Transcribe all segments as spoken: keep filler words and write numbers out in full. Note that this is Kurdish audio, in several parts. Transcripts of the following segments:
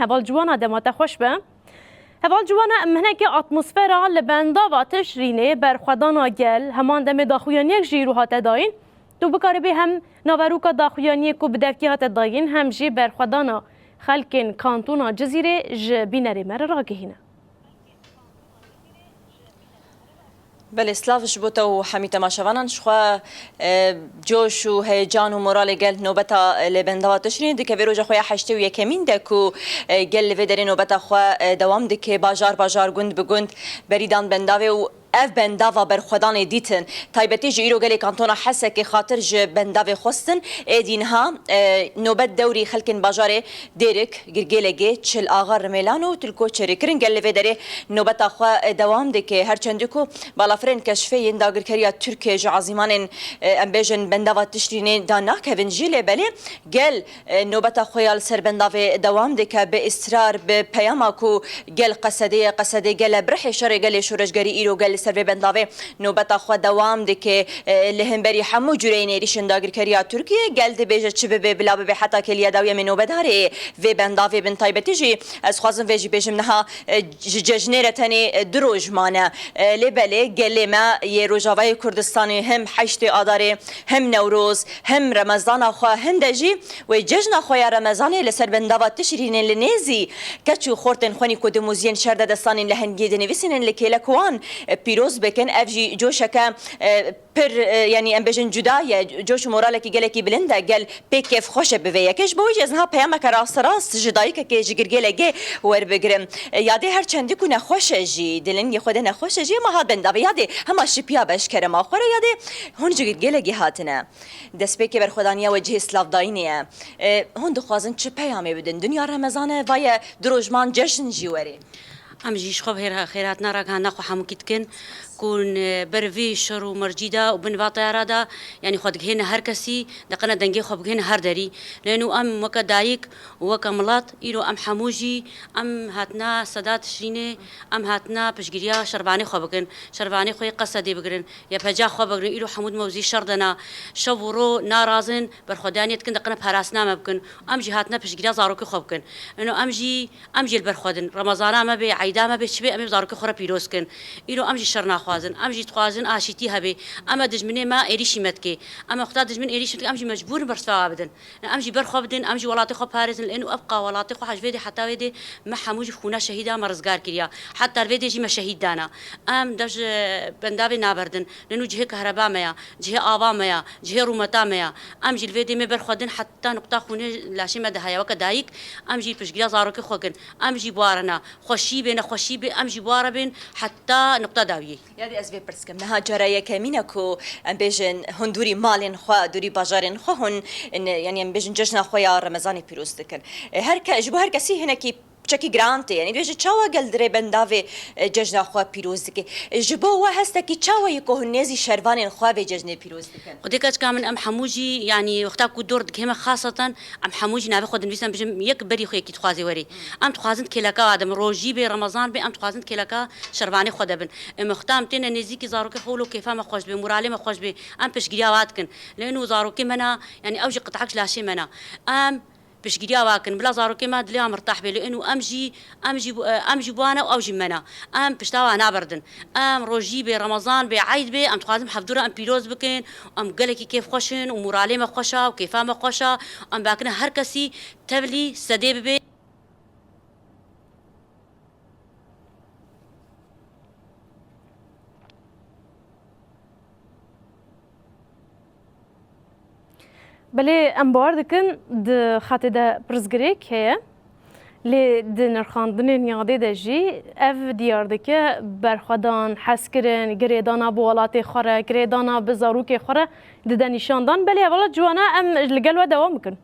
Heval Ciwana, dema te xweş be. Heval Ciwana, em hinekî atmosfera li bendava Tişrînê berxwedana gel, heman demê daxuyaniyek jî îro hate dayîn. Tu bikaribî hem naveroka daxuyaniyê ku bi devkî hate dayîn, hem jî berxwedana xelkên kantona Cizîrê ji bînerê me re ragihîne. Belê, silav ji bo te û hemî temaşevanan. Ji xwe, e, coş û heyecan û moralê gel nobeta, e, li bendava Tişrînê dikeve roja xwe ya heştê û yekemîn de ku, e, gel li vê derê nobeta xwe, e, dewam dike, bajar bajar, gund bi gund berî dan bendavê û ev bendava berxwedanê dîtin. Taybetî jî îro gelê kantona Hesekê xatir ji bendavê xwestin. Êdî niha, e, nobet dewrî xelkên bajarê Dêrik, Girgêlegê, Çil Axa, Rimêlan û Til Koçerê kirin. Gel li vê derê nobeta xwe, e, dewam dike. Her çendî ku balafirên keşfê yên dagirkeriya Tirkiyê ji ezîmanên, e, em bêjin bendava Tişrînê da nakevin jî, lê belê gel, e, nobeta xwe ya li ser bendavê dewam dike. Bi israr, bi peyama ku gel Qesedê ye, Qesedê gel e, bi rihê şerê gelê şoreşgerî îro gel li ser vê bendavê nobeta xwe dewam dike. E, li hemberî hemû cûreyên êrîşên dagirkeriya Tirkiyê, gel dibêje çi bibe bila bibe heta kêliya dawî em ê nobedarê vê bendavê bin. Taybetî jî ez xwazim vê jî bêjim, niha, e, ji cejnê re tenê, e, du roj mane. E, lê belê gelê me yê Rojavayê Kurdistanê hem heştê Adarê, hem Newroz, hem Remezana xwe, hinde jî wê cejna xwe ya Remezanê li ser bendava Tişrînê li nêzî keç û xortên xwenî ku di muziyên şer de destanên lehengiyê dinivîsînin li kêlek wan, e, pîroz bikin. Ev jî coşeke, e, pir, e, yanî em bêjin cuda ye, coş û moralekî gelekî bilind e, gel pê kêfxweş e bi vê yekê. Ji bo wî jî ez niha peyameke rasterast ji dayikekê ji Girgêlegê werbigirim. E, yadê her çendî ku nexweş e jî, di lingê xwe de nexweş e jî, hema hat bendavê. Yadê hema şipiya be ji kerema xwe re, yadê hûn ji Girgêlegê hatine. Destpêkê berxwedaniya we cihê silavdayînê ye. E, hûn dixwazin çi peyamê bidin? Dinya Remezan e, vaye du roj man cejn jî werê. Em jî ji xwe bi xêr-, xêrhatina ragihandina xwe hemûkî dikin ku hûn, e, ber vî şer û mercî de û bin va teyara de, yanî xwe digihêne her kesî, diqine dengê xwe bigihêne her derî. Lê nû em weke dayik û weke milet, îro em hemû jî em hatina seda Tişrînê, em hatina piştgiriya şervanê xwe bikin, şervanê xwe yê Qesedê bigirin, YPJ xwe bigirin, îro hemû di mewzî şer de ne, şev û ro narazin, berxwedaniyê dikin, diqine parastina me bikin. Em jî hatine piştgiriya zarokê xwe bikin. Ino em jî Em jî li ber xwe din. Remezana me bê, eyda me bê, çi bê, em ê bi zarokê xwe re pîroz kin. Îro em jî şer naxwazin. Em jî dixwazin aşîtî hebe. Em e dijminê me êrîşî me dike. Em e xweda dijmin êrîşî dike, em jî mecbûr in bersiva we bidin. Em jî ber xwe bidin, em jî welatê xwe parêzin. Lê û ev qa welatê xwe ji vê dê heta wê dê me hemû jî xûna şehîda me rizgar kiriya. Heta li vê dê jî me şehîd dana. Em dev ji bendavê naberdin. Lê û cihê kehreba me ya, cihê ava me ya, cihê rûmeta me ya. Em jî li vê dê me ber xwe din heta nuqta xûnê laşê me de heye. Weke dayik, em jî piştgiriya zarokê xwe kin. Em jî bi wa re ne. Xweşî bê, nexweşî bê, em jî bi wa re bên heta nuqta dawiyê. Yadê ez vê pirs kim. Niha cara yekemîn e ku em bêjin hûn dûrî malên xwe, dûrî bajarên xwe hûn, in, yanî em bêjin cejna xwe ya Remezanê pîroz dikin. E, her ke-, ji bo her kesî hinekî piçekî giran tê. Yanî dibêje çawa gel di rê bendavê, e, cejna xwe pîroz dike. E, ji bo we hestekî çawa ye ku hûn nêzî şervanên xwe vê cejnê pîroz dikin? Xwedê keçika min em hemû jî, yanî wexta ku dor dikê me xaseten, em hemû jî navê xwe dinivîsin, em bijin yek berî xwe yekî dixwazê werê. Em dixwazin kêleka wa de bin, rojî bê, Remezan bê, em dixwazin kêleka şervanê xwe de bin. Em wexta em têne nêzîkî zarokê xwe wilo kêfa me xweş bê, moralê me xweş bê, em piştgiriya wa dikin. Lê ino zarokê me ne, yanî ew jî qit'ek ji laşê me ne. Em piştgiriya wa kin. Bila zarokê me dilê wan mirtah bê. Lê ino em jî, em jî, em jî bi wan e û ew jî bi me ne. Em pişta wa naberdin. Em rojî bê, Remezan bê, eyd bê, em dixwazin hevdû re em pîroz bikin. Em gelekî kêfxweş in û moralê me xweş e û kêfa me xweş e. Em bakine her kesî tevlî sedê bibe. Belê, em bawer dikin di xetê de pirsgirêk heye. Lê di nirxandinên yadê de jî ev diyar dike berxwedan, hezkirin, girêdana bi welatê xwe re, girêdana bi zarokê xwe re dide nîşandan. Belê, hevala Ciwana, em li gel we dewam bikin.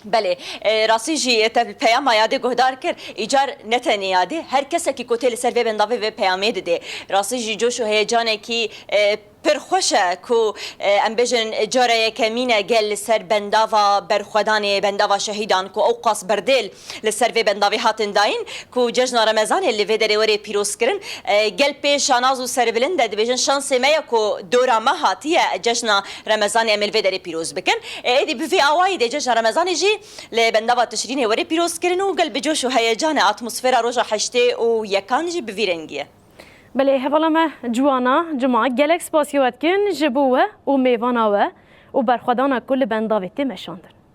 Belê, e, rastî jî te peyama yadê guhdar kir. Îcar ne tenê yadê, her kesekî ku tê li ser vê bendavê vê peyamê didê. Rastî jî coş û heyecanekî, e, Pir xweş e ku, e, em bêjin cara yekemîn e gel li ser bendava berxwedanê, bendava şehîdan ku ew qas berdêl li ser vê bendavê hatin dayîn, ku cejna Remezanê li vê derê were pîrozkirin. E, gel pê şanaz û serbilind e, dibêjin şansê me ye ku dora me hatiye cejna Remezanê em ê li vê derê pîroz bikin. E, êdî bi vî awayî dê cejna Remezanê jî li bendava Tişrînê were pîrozkirin û gel bi coş û heyecan e, atmosfera roja heştê û yekan jî bi vî rengî ye. Belê, hevala me Ciwana Cima, gelek spasiya we dikin ji bo we û mêvana we û berxwedana ku li bendavê tê meşandin.